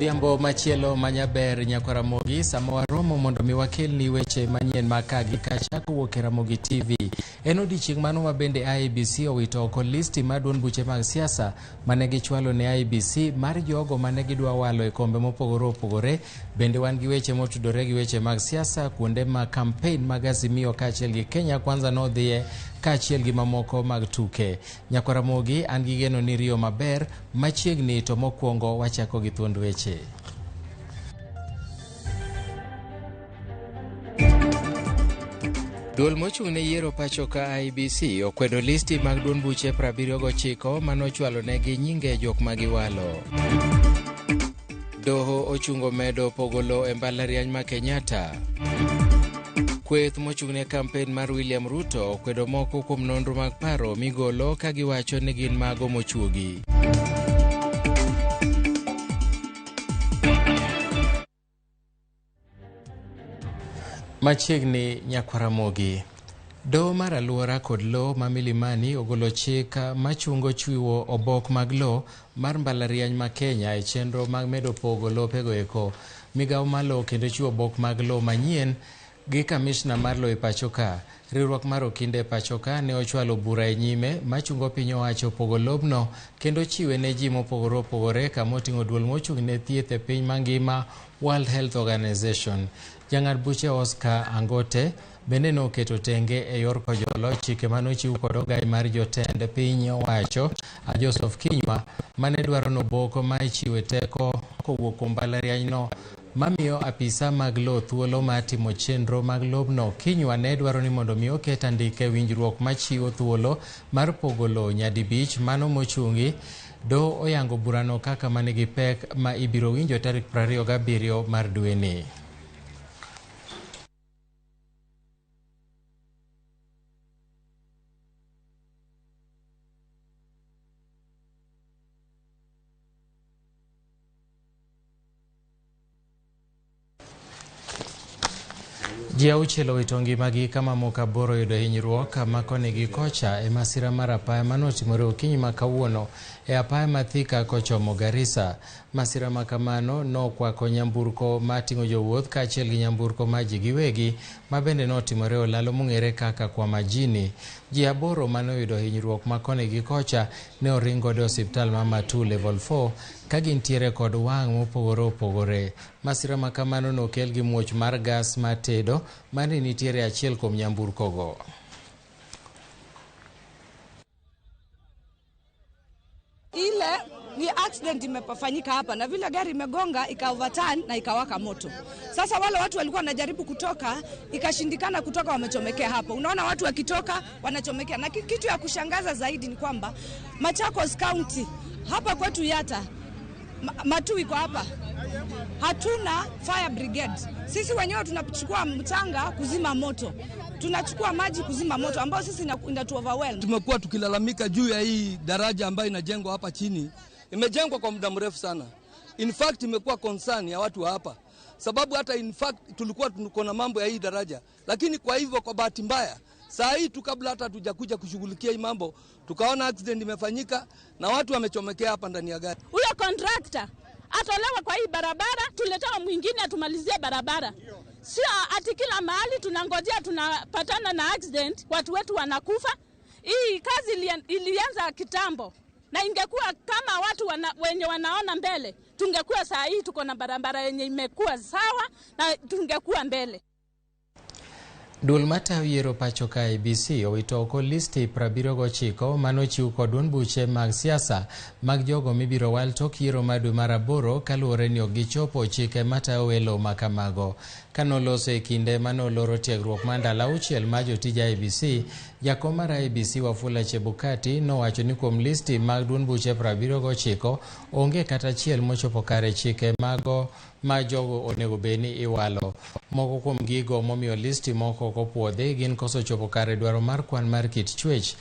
Odhiambo machielo manyaber nyakwa Ramogi sama waromo mondo mi wakelni weche manyien mag ka gi kacha kowuok e Ramogi TV. En odiechieng' mano ma bende IEBC owito oko listi mar duond buche mag siasa mane gichwalo ne IEBC mar jogo mane gidwa walo e kombe mopogore opogore. Bende wan gi weche motudore gi weche mag siasa kuonde ma kampen mag Azimio kaachiel gi Kenya Kwanza nodhiye kaachiel gi mamoko mag tuke. Nyakwa Ramogi an gi geno ni riyo maber machiegni to mokwongo wachako gi thuond weche. Duol mochung' ne yiero pacho ka IEBC okwedo listi mag duond buche 79 manochwalo negi nyinge jok ma giwalo. Doho ochungo medo pogo lowo e mbalariany ma Kenyatta. Kweth mochung' ne kampen mar William Ruto okwedo moko kuom nonro mag paro migolo ka giwacho ni gin mago mochuogi. Machiegni nyakwaramogi. Doho mar alwora kod lowo ma Milimani ogolo chik machungo chiwo obok mag lowo mar mbalariany ma Kenya e chenro mag medo pogo lopego eko. Migawo mar lowo kendo chiwo obok mag lowo manyien gi kamishna mar lowo e pacho ka. Riwruok mar okinde e pacho ka ne ochwalo bura e nyime machungo piny owacho pogo lobno kendo chiwe ne ji mopogore opogore kama oting'o duol mochung' ne thieth e piny mangima World Health Organization. Jang'ad buche Oscar Angote bende noketo tenge e yor kojolo chike manochiw kod ogai mar jotend piny owacho Joseph Kinyua mane dwaro noboko ma ichiwe teko kowuok kuom mbalarianyno mamiyo apisa mag lowo thuolo mar timo chenro mag lobno. Kinyua ne dwaro ni mondo mi oket andike winjruok machiwo thuolo mar pogo lowo nyadibich mano mochungi. Doho oyango burano kaka manigi pek ma ibiro winjo tarik 27 mar dweni. Ji auchiel owito ngimagi ka mamoko aboro oyudo hinyruok ma koni gi kocha e masira mar apaya manotimore okinyi ma kawuono e apaya ma Thika kochomo Garissa. Masira ma kamano nokwako nyamburko mating'o jowuoth kaachiel gi nyamburko ma ji giwegi ma bende notimore e olalo mong'ere kaka Kwa Majini. Ji aboro manoyudo hinyruok ma koni gi kocha ne oring godo e osiptal ma Matuu Level 4 ka gintiere kod wang' mopogore opogore. Masira ma kamano nokel gi muoch mar gas mar tedo mane nitiere achiel kuom nyamburkogo. Ile ni accident imefanyika hapa na vile gari imegonga ika overturn na ikawaka moto. Sasa wale watu walikuwa wanajaribu kutoka, ikashindikana kutoka, wamechomekea hapo. Unaona watu wakitoka wanachomekea. Na kitu ya kushangaza zaidi ni kwamba Machakos County hapa kwetu Yatta, Matuu iko hapa, hatuna fire brigade. Sisi wenyewe tunachukua mchanga kuzima moto, tunachukua maji kuzima moto ambao sisi inatu overwhelm. Tumekuwa tukilalamika juu ya hii daraja ambayo inajengwa hapa chini. Imejengwa kwa muda mrefu sana. In fact imekuwa concern ya watu wa hapa. Sababu hata in fact tulikuwa tuko na mambo ya hii daraja. Lakini kwa hivyo kwa bahati mbaya, saa hii tu kabla hata hatujakuja kushughulikia hii mambo, tukaona accident imefanyika na watu wamechomekea hapa ndani ya gari. Huyo contractor atolewe kwa hii barabara, tuletewe mwingine atumalizie barabara. Sio ati kila mahali tunangojea tunapatana na accident, watu wetu wanakufa. Hii kazi ilianza kitambo. Na ingekuwa kama watu wenye wanaona mbele, tungekuwa saa hii tuko na barabara yenye imekuwa sawa na tungekuwa mbele. Duol matayo yiero pacho ka IEBC owito oko listi 79 manochiw kod duond buche mag siasa mag jogo mibiro wal tok yiero mar dwe mar aboro kaluwore ni ok gichopo chike matayo welo makamago. Kanoloso e kinde manoloro tiegruok mar ndalo auchiel mar jotij IEBC, jakom mar IEBC Wafula Chebukati nowacho ni kuom listi mag duond buche 79 onge kata achiel mochopo kare chike mago ma jogo onego bed ni iwalo. Moko kuom gigo momiyo listi moko ok opuodhi gin koso chopo kare dwaro mar kwan mar kit chwech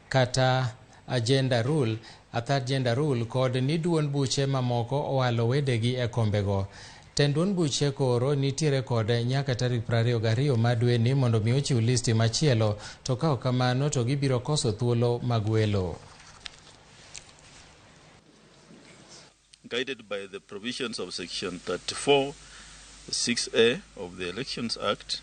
kata agenda rule, a third gender rule kod ni duond buche mamoko owalo wedegi e kombego. Tend duond buche koro nitiere kod nyaka tarik 22 mar dweni mondo mi ochiw listi machielo, to ka ok kamano to gibiro koso thuolo mag welo. Guided by the provisions of Section 34, 6A of the Elections Act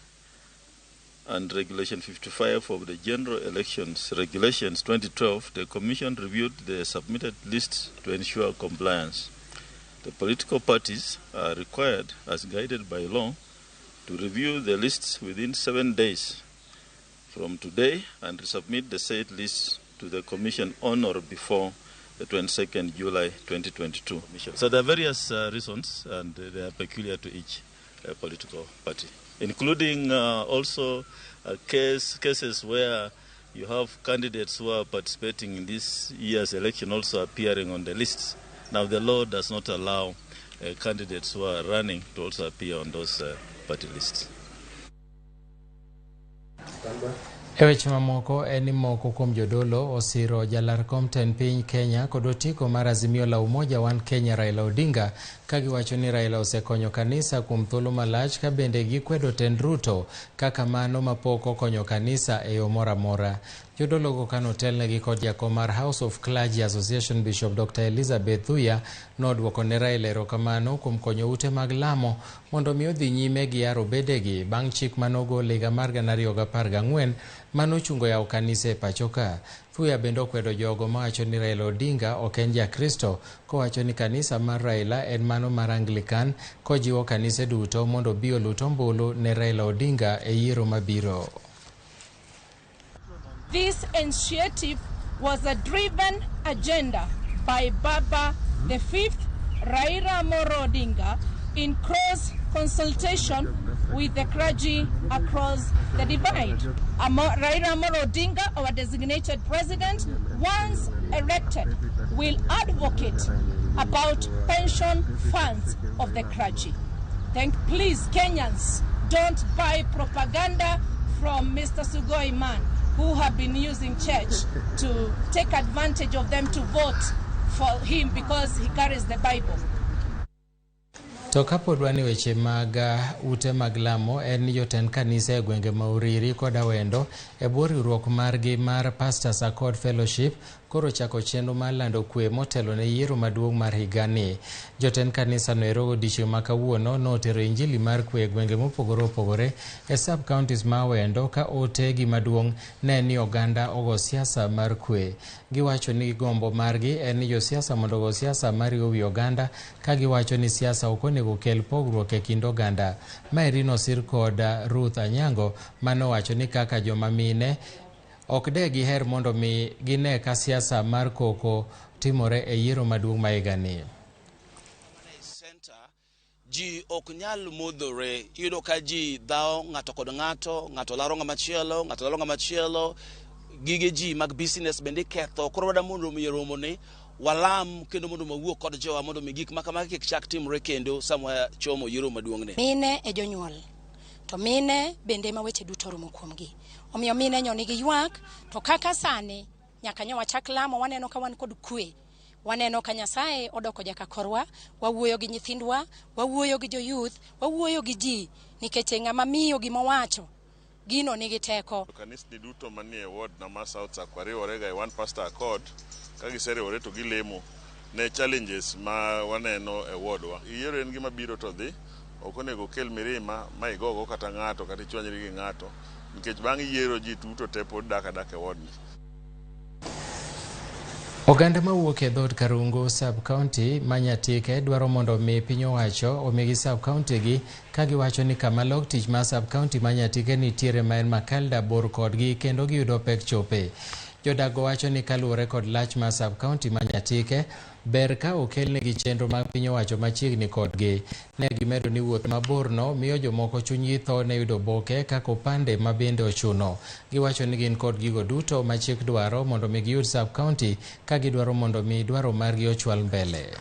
and Regulation 55 of the General Elections Regulations 2012, the Commission reviewed the submitted lists to ensure compliance. The political parties are required, as guided by law, to review the lists within 7 days from today and resubmit the said lists to the Commission on or before the 22nd July 2022. So there are various reasons, and they are peculiar to each political party, including also cases where you have candidates who are participating in this year's election also appearing on the lists. Now, the law does not allow candidates who are running to also appear on those party lists. E weche mamoko en ni moko kuom jodolo osiro jalar kom tend piny Kenya kod otiko mar Azimio la Umoja One Kenya Raila Odinga ka giwacho ni Raila osekonyo kanisa kuom thuolo malach ka bende gikwedo tend Ruto kaka mano mapok okonyo kanisa e yo moro amora. Jodologo kanotelnegi kod jakom mar House of Clergy Association Bishop Dr. Elizabeth Thuya nodwoko ne Raila erokamano kuom konyo ute mag lamo mondo mi odhi nyime gi yaro bedegi bang' chik manogol higa mar 2014 manochungo yawo kanise e pacho ka. Thuya bende okwedo jogo mawacho ni Raila Odinga ok en Jakristo kowacho ni kanisa mar Raila en mano mar Anglican kojiwo kanise duto mondo obi olut ombulu ne Raila Odinga e yiero mabiro. This initiative was a driven agenda by Baba the Fifth, Raila Amolo Odinga, in close consultation with the clergy across the divide. Raila Amolo Odinga, our designated president, once elected, will advocate about pension funds of the clergy. Please, Kenyans, don't buy propaganda from Mr. Sugoi man, who have been using church to take advantage of them to vote for him because he carries the Bible. To kapod wan e weche mag ute mag lamo en ni jotend kanisa e gwenge ma Uriri kod Awendo e bwo riwruok margi mar Pastors Accord Fellowship koro chako chenro mar lando kwe motelo ne yiero maduong' mar higani. Jotend kanisa no ero odiochieng' ma kawuono notero injili mar kwe e gwenge mopogore opogore e sub counties ma Awendo ka ote gi maduong' ne ni oganda ogo siasa mar kwe. Giwacho ni gombo margi en ni josiasa mondo ogo siasa mariwo wi oganda ka giwacho ni siasa ok onego kel pogruok e kind oganda. Maeri nosir kod Ruth Anyango manowacho ni kaka joma mine ok de giher mondo mi gine ka siasa mar koko timore e yiero maduong' ma higani. Ji ok nyal modhore, iyudo ka ji dhawo ng'ato kod ng'ato, ng'ato laro ng'ama chielo, ng'ato laro ng'ama chielo, gige ji mag business bende iketho. Koro wada mondo mi romoni walam kendo mondo wawuo kod jowa mondo mi gik makamagi kik chak timre kendo sama wachomo yiero maduong'ni. Mine e jonyuol, to mine bende ema weche duto rumo kuomgi. Omiyo mine nyo nigi ywak, to kaka sani nyaka nyo wachak lamo, waneno ka wan kod kwe. Waneno ka Nyasaye odoko jaka korwa, wawuoyo gi nyithindwa, wawuoyo gi jo-youth, wawuoyo gi ji, nikech ng'ama miyo gimowacho, gino nigi teko. Kanisni duto manie ward na ma South Sakwa riworega e One Pastor Accord, ka giseriwore to gilemo ne challenges ma waneno e wardwa. Yiero en gima biro to dhi, ok onego kel mirima ma igogo kata ng'ato kata ichwanyri gi ng'ato, nikech bang' yiero ji duto te pod dak adaka e wardni. Oganda mawuok e dhood Karungu sub-county ma Nyatike dwaro mondo mi piny owacho omigi sub-county gi ka giwacho ni kama lok tich mar sub-county ma Nyatike nitiere ma en Makalda bor kodgi kendo giyudo pek chope. Jodago wacho ni kaluwore kod lach mar sub-county ma Nyatike, ber ka okelnegi chenro mag piny owacho machiegni kodgi. Ne gimedo ni wuoth maborno miyo jomoko chunygi tho ne yudo oboke kaka opande ma bende ochuno. Giwacho ni gin kod gigo duto ma chik dwaro mondo mi giyud sub-county ka gidwaro mondo mi dwaro margi ochwal mbele.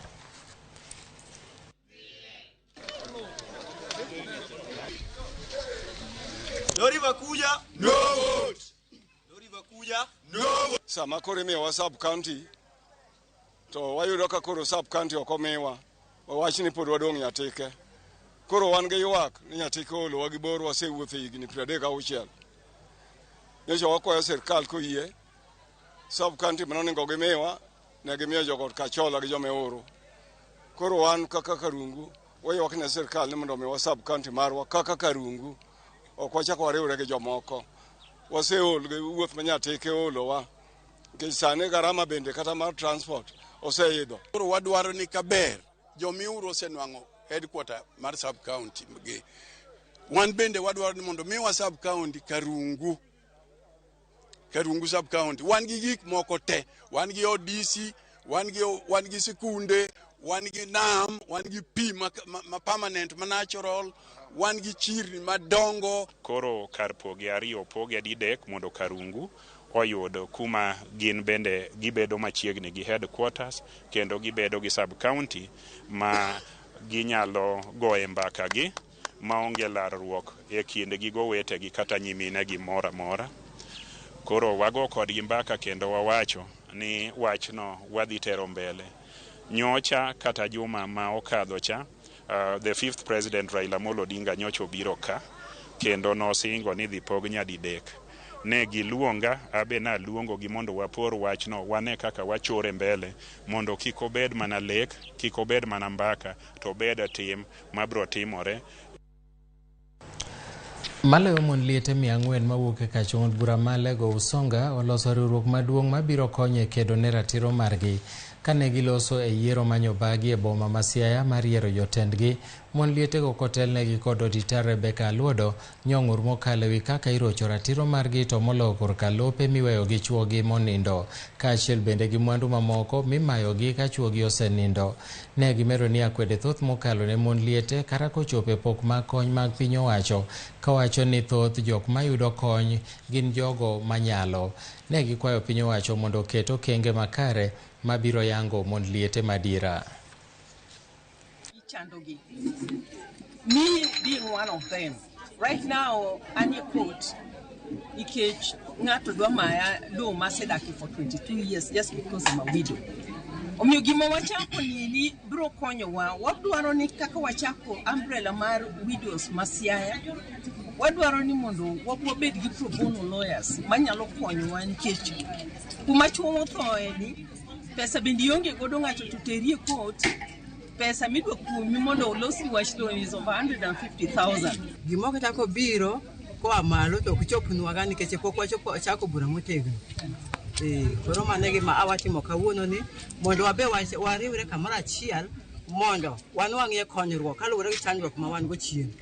Lori vakuja, no vote. Lori vakuja, no vote. Sama koro imiyowa sub-county, to wayudo ka koro sub-county ok omiwa, wawach ni pod wadong' Nyatike. Koro wan gi ywak ni Nyatike oolowa gi bor, wasewuotho higni 36. Nyocha wakwayo sirkal koyie, sub-county manonego gimiwa, ne gimiyo jogot Kachola gi Jomeuru. Koro wan kaka Karungu waywak ne sirkal ni mondo omiwa sub county marwa kaka Karungu, ok wachak wariwre gi jomoko. Waseol gi wuoth ma Nyatike oolowa, nikech sani garama bende kata mar transport oseidho. Koro wadwaro ni kaber jomiuru osenwang'o headquarter mar sub county gi. Wan bende wadwaro ni mondo miwa sub county Karungu. Karungu sub county. Wan gi gik moko te. Wan gi ODC, wan gi sikunde, wan gi nam, wan gi pi ma permanent, ma natural, wan gi chirni madongo. Koro kar poge ariyo poge didek mondo Karungu oyud kuma gin bende gibedo machiegni gi headquarters kendo gibedo gi sub county ma ginyalo goye mbaka gi maonge larruok e kindgi gowetegi kata nyiminegi moro amora. Koro wago kodgi mbaka kendo wawacho ni wachno wadhi tero mbele. Nyocha kata juma ma okadho cha, the fifth president Raila Amolo Odinga nyocha obiro ka kendo nosingo ni dhi pog nyadidek. Ne giluonga, abe naluongogi mondo wapor wachno, wane kaka wachore mbele mondo kik obed mana lek, kik obed mana mbaka, to obed tim mabro timore. Maloyo mon liete 400 mawuok e kach od bura ma Alego Usonga oloso riwruok maduong' mabiro konyo e kedo ne ratiro margi. Kane giloso e yiero manyobagi e boma ma Siaya mar yiero jotendgi, mon lietego kotelnegi kod Odita Rebecca Aluodo nyong'ur mokalo ewi kaka irocho ratiro margi to moloyo korka lope miweyo gi chuogi monindo, kaachiel bende gi mwandu mamoko mimayogi ka chuogi osenindo. Ne gimedo ni akwede thoth mokalo ne mon liete kata kochopo e pok mag kony mag piny owacho, kawacho ni thoth jok mayudo kony gin jogo manyalo. Ne gikwayo piny owacho mondo oket okenge makare mabiro yango mond liete madiera. Ichandogi. Me being one of them. Right now, anie court nikech ng'ato dwa maya lowo masedake for 22 years just because I'm a widow. Omiyo gima wachako ni biro konyowa. Wadwaro ni kaka wachako umbrella mar widows ma Siaya, wadwaro ni mondo wabed gi pro bono lawyers manyalo konyowa nikech kuma chuo mothoe ni pesa bende ionge godo, ng'ato to teri e court, pesa midwa kuomi mondo olosni wach lowo is over 150,000. Gimoro kata kobiro koa malo to ok chopnwaga nikech pok wachopo chako bura motegno. Koro mano e gima awatimo kawuono ni mondo wabe wariwre kamoro achiel mondo wanwang'ie konyruok kaluwore gi chandruok ma wan go chien.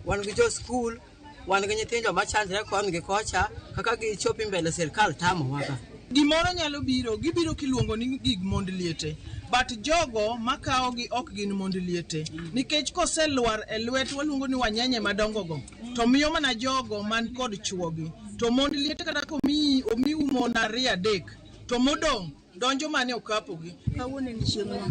Wan gi jo skul, wan gi nyithindo machandre koni gi kocha, kaka gichopi mbele sirkal tamowaga. Gimoro nyalo biro, gibiro kiluongo ni gig mond liete, but jogo makawogi ok gin mond liete nikech koselwar e lwet waluongo ni wanyenye madongo go to miyo mana jogo man kod chuogi, to mond liete kata komiyi omiu mon ariyo adek to modong' donjo mane okapogi. Kawuono en chieng'wa.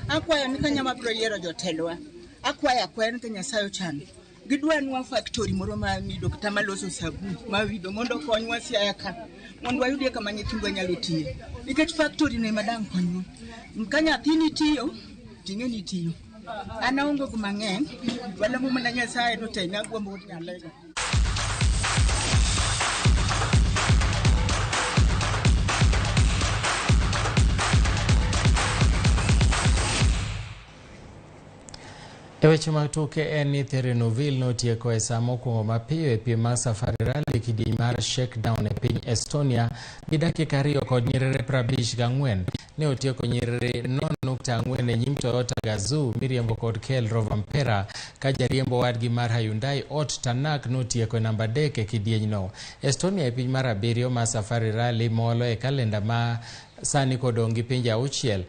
Akwayo ni kanyama biro yiero jotelwa. Akwayo akwaya ni ka Nyasaye ochano. Gidwanwa factory moro ma mido kata maloso sabun ma wido mondo okonywa Siaya ka. Mondo wayudie kama nyithindwa nyalo tiye. Nikech factory no ema dang' konywa. Ka nyathini tiyo, ting'e ni tiyo. An aonge go mang'eny, walamo mana Nyasaye to tenya agwambo Nyalego. E weche mag tuke en ni Thierry Neuville notieko e saa mokwongo mapiyo e piem mar Safari Rally kidieny mar Shakedown e piny Estonia gi dakika 2 kod nyiriri 54. Ne otieko nyiriri 0.4 e nyim Toyota Gazoo miriembo kod Kalle Rovanpera, ka jariembo wadgi mar Hyundai Ott Tanak notieko e namba 3 e kidienyno. Estonia e piny mar abiriyo mar Safari Rally molo e kalenda ma sani kodong' gi pinje auchiel.